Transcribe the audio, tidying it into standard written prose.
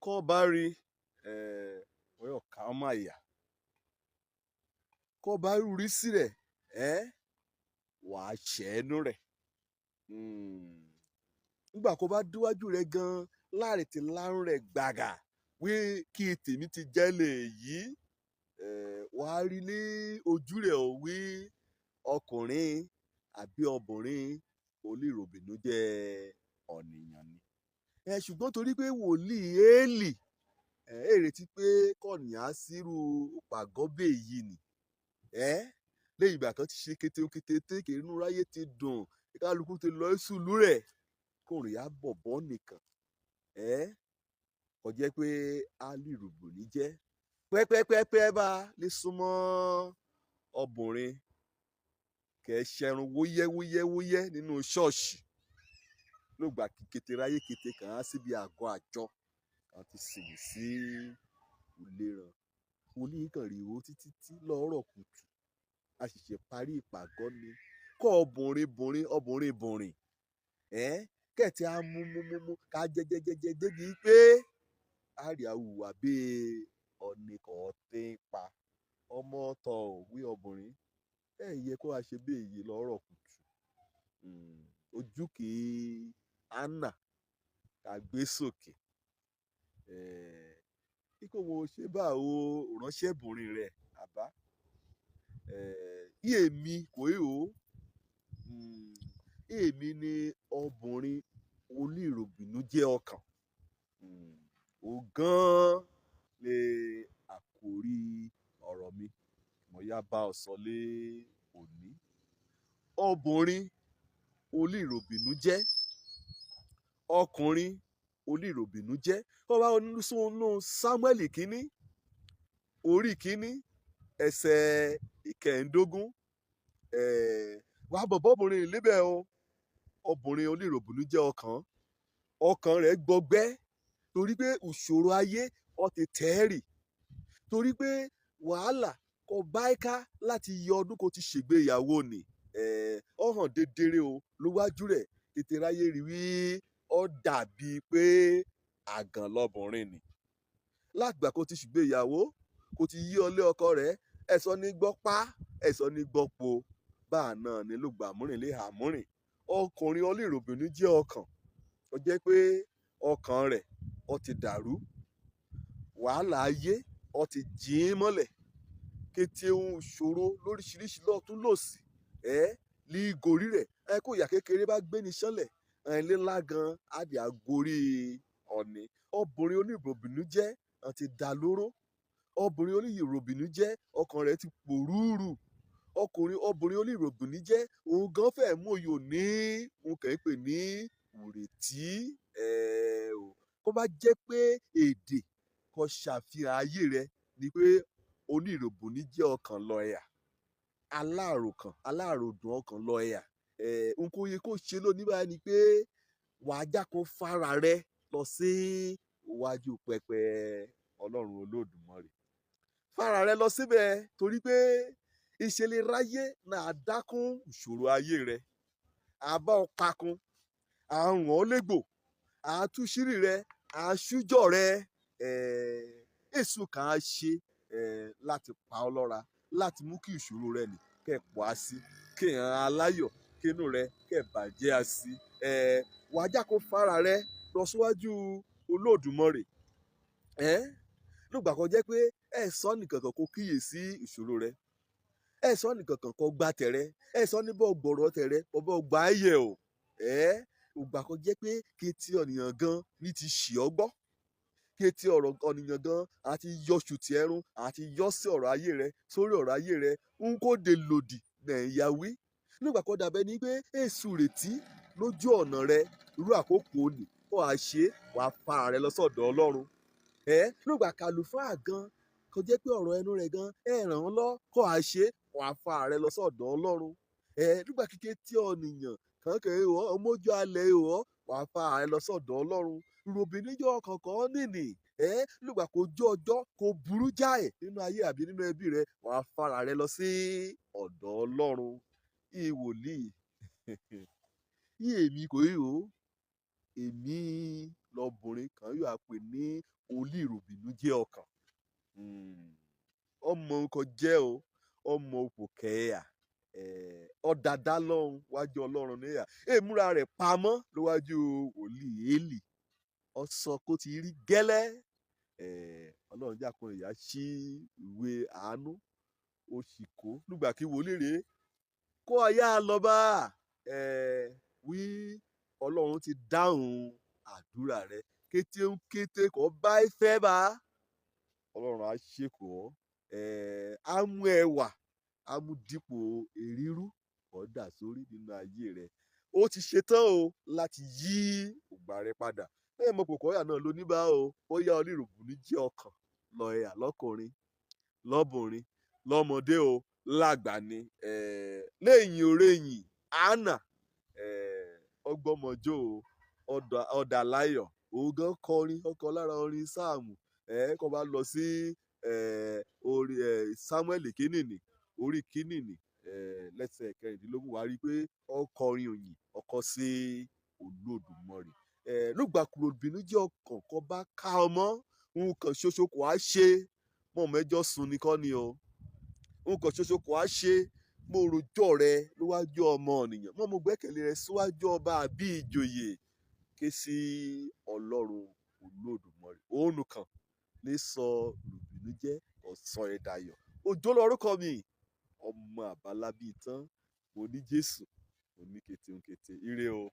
Kọ́ bá rí ọyọ̀ ká má yà kọ́ bá rí sí rẹ̀ wàá ṣẹ́nu rẹ̀. Nígbà kó bá díwájú rẹ̀ gan láàrin ti lárùn rẹ̀ gbàgà wí kí tèmi ti jẹ́ lè yí, wàá rí ní ojú rẹ̀ ò wí ọkùnrin àbí obìnrin oníròbìnú jẹ́ ọ̀nìyàn ni. Ṣùgbọ́n torí pé wòlíì Élì ẹ retí pé kọ̀nìyàn á sírú pàgọ́ bẹ́ẹ̀ yìí ni, lẹ́yìn ìgbà kan ti ṣe kétékété téèké inú ráyé ti dùn, kálukú ti lọ sùlú rẹ̀, kòrìn á bọ̀bọ̀ nìkan kò jẹ́ pé á lè rògbòní jẹ́ pẹ́pẹ́pẹ́pẹ́ bá lè súnmọ́ ọbùnrin kẹ́ ṣẹrun wúyẹ́ wúyẹ́ wúyẹ́ nínú ṣọ́ọ̀ṣì lóògbà kété ráyé kété kàn á síbi àgọ́ àjọ kan ti sìnkú sí ìlera oníkàn ríro títí tí lọ́rọ̀ kùtù a sì ṣe parí ìpàgọ́ ni kọ́ ọbùnrin bùnrin ọbùnrin bùnrin kẹ̀tì á mú mú mú mú ká jẹjẹjẹjẹ débi pé a rí àwùwà bíi ọ̀nìkọ̀ tí ń pa ọmọ tọ̀ wí ọbùnrin ẹ̀ yẹ kó a ṣe bí èyí lọ́rọ̀ kùtù. Ojú kì í anna ká gbé sókè kíkó wo ṣe bá o ránṣẹ́bìnrin rẹ̀ àbá yí èmi kò í o. Èmi ni ọbùnrin oníròbìnú jẹ́ ọkàn ó gan-an lè àkórí ọ̀rọ̀ mi mo yá bá ọ sọ lé òní. Ọbùnrin oníròbìnú jẹ́ ọkùnrin oníròbìnú jẹ́ kó bá sunu Sámúẹ́lì kínní orí kínní ẹsẹ̀ ìkẹẹ̀ẹ́dógún, wàá bọ̀bọ̀ obìnrin níbẹ̀ o. Obìnrin oníròbìnú jẹ́ ọkàn ọkàn rẹ̀ gbọgbẹ́ torí pé ìṣòro ayé ó ti tẹ́ẹ̀rì torí pé wàhálà kò bá ká láti yọ ọdún kó ti ṣègbéyàwó ni ọ hàn dédéré o lówájú rẹ̀ tètè ráyé rí wí ọ dàbí pé àgàn lọbùnrin ni látìgbà kó ti ṣègbéyàwó kó ti yí ọlé ọkọ rẹ̀ ẹ̀sọ́ ní gbọ́ pa ẹ̀sọ́ ní gbọ́ po báà náà ni ló gbà múrìn lé àmúrìn. Ọkùnrin oníròbìnú jẹ́ ọkàn ó jẹ́ pé ọkàn rẹ̀ ó ti dàrú, wàhálà ayé ó ti jìn ín mọ́lẹ̀ kété ohun ìṣòro lóríṣiríṣi lọ́tún lòsì ní gorí rẹ̀ kó ìyà kékeré bá gbé ní sánlẹ̀ ilé ńlá gan á di àgorí ọ̀nì. Obìnrin oníròbìnú jẹ́ ó ti dá lóró. Obìnrin oníròbìnú jẹ́ ọkàn rẹ̀ ti pòrúurù. Ọkùnrin obìnrin oníròbìnú jẹ́ òun gan fẹ́ mú òye òní òun kàn ń pè ní ìrètí. Kó bá jẹ́ pé èdè kò ṣàfihàn ayé rẹ ni pé oníròbìnú jẹ́ ọkàn lọ́ọ̀yà aláròkàn aláròdùn ọkàn lọ́ọ̀yà, n kò yẹ kó ṣe lónìí báyìí ni pé wàá jákòó fara rẹ lọ sí iwájú pẹpẹ Ọlọ́run Olódùmarè, fara rẹ lọ síbẹ̀ torí pé ìṣẹ̀lẹ̀ ráyé náà dákún ìṣòro ayé rẹ àbá ọ̀pákun àrùn ọ̀lẹ́gbò àtúnṣírí rẹ àṣújọ rẹ èso kan á ṣe láti pa ọ́ lọ́ra láti mú kí ìṣòro rẹ nì kẹ́ pọ̀ á sí kí hàn aláyọ̀ kínú rẹ kẹ́ bàjẹ́ á sí. Wàá jákòó fara rẹ lọ síwájú Olódùmarè lóògbà kan jẹ́ pé ẹ sọ nìkankan kó kíyèsí ìṣòro rẹ, ẹ sọ nìkankan kó gbà tẹ̀rẹ, ẹ sọ níbọ̀ gbọ̀rọ̀ tẹ̀rẹ ọbọ̀ gbà á yẹ o. Ògbà kan jẹ́ pé kí ti ọ̀nìyàn gan ní ti ṣì ọ́ gbọ́, kí ti ọ̀rọ̀ ọ̀nìyàn gan àti yọṣù tí ẹrun àti yọ sí ọ̀rọ̀ ayé rẹ sórí ọ̀rọ̀ ayé rẹ ń kó de lòdì nàìyá wí nígbà kan dàbẹ́ ni pé èṣù retí lójú ọ̀nà rẹ irú àkókò òní kó a ṣe wàá fa rẹ lọ sọ́dọ̀ Ọlọ́run. Nígbà kàlùfáà gan kò jẹ́ pé ọ̀rọ̀ ẹnu rẹ̀ gan ẹ ràn án lọ kó a ṣe wàá fa rẹ lọ sọ́dọ̀ Ọlọ́run. Nígbà kíké tí ọ̀nìyàn kankan ìwọ ọmọjú alẹ́ ìwọ wàá fa rẹ lọ sọ́dọ̀ Ọlọ́run. Ròbìníjọ́ kọ̀ọ̀kan nìní nígbà kó jó ọjọ́ kó burú jáì nínú ayé àbí nínú ẹbí rẹ wàá fara rẹ lọ sí ọ̀dọ̀ Ọlọ́run. Ìwòlíì yí èmi kò rí o, èmi Lọ́bùnrin kan yóò pè ní olíròbìnújẹ́ ọkàn. Ọmọ nǹkan jẹ́ o, ọmọ òpò kẹ́ẹ̀yà, ọ̀dàdá lọ́hùn wájú Ọlọ́run níyà, èmúra rẹ̀ pamọ́ lówájú wòlíì Élì, ọsọ kó ti rí gẹ́lẹ́. Ọlọ́run jákun ìyá sí ìwé àánú, ó sì kó nígbà kí wòlíì rèé kó ọyá lọ bá wí. Ọlọ́run ti dáhùn àdúrà rẹ kété ń kété kó bá fẹ́ bá Ọlọ́run á ṣèkò ọ́, á mú ẹwà, á mú dípò èrírú kó dà sórí nínú ayé rẹ. Ó ti ṣetán o láti yí ògbà rẹ padà. Bẹ́ẹ̀ mọ̀ pòkọ́yà náà ló ní bá o, bóyá oníròbìnú jẹ́ ọkàn lọ́ọ̀yà, lọ́kùnrin, lọ́bùnrin, lọ́mọdé o, lágbà ni. Lẹ́yìn orẹ́yìn Anna ọgbọ́mọjó o, ọ̀dà láyọ̀, òun gan kọrin ọkọ lára orin sáàmù. Kó bá lọ sí orí Samuel kínìní, orí kínìní, lẹ́sẹ̀ 16, wàá rí i pé ó kọrin òyìn ọkọ sí Olódùmarè. Lùgbàkúrò bínú jẹ́ ọkàn kó bá ká ọmọ nǹkan ṣoṣo kò á ṣe mọ́ mẹ́jọ sùn ní kọ́ ni o. Nǹkan ṣoṣo kò á ṣe mo rojọ́ rẹ níwájú ọmọ ènìyàn mọ́, mo gbẹ́kẹ̀lé rẹ síwájú ọba àbí ìjòyè, ké sí Ọlọ́run Olódùmarè. Òun nìkan lè sọ lùbìnújẹ́ ọ̀sán ẹ̀ dayọ̀. Òjò lórúkọ mi, ọmọ àbálábí tán. Mo ní Jésù, mo ní kété ń kété. Ire o.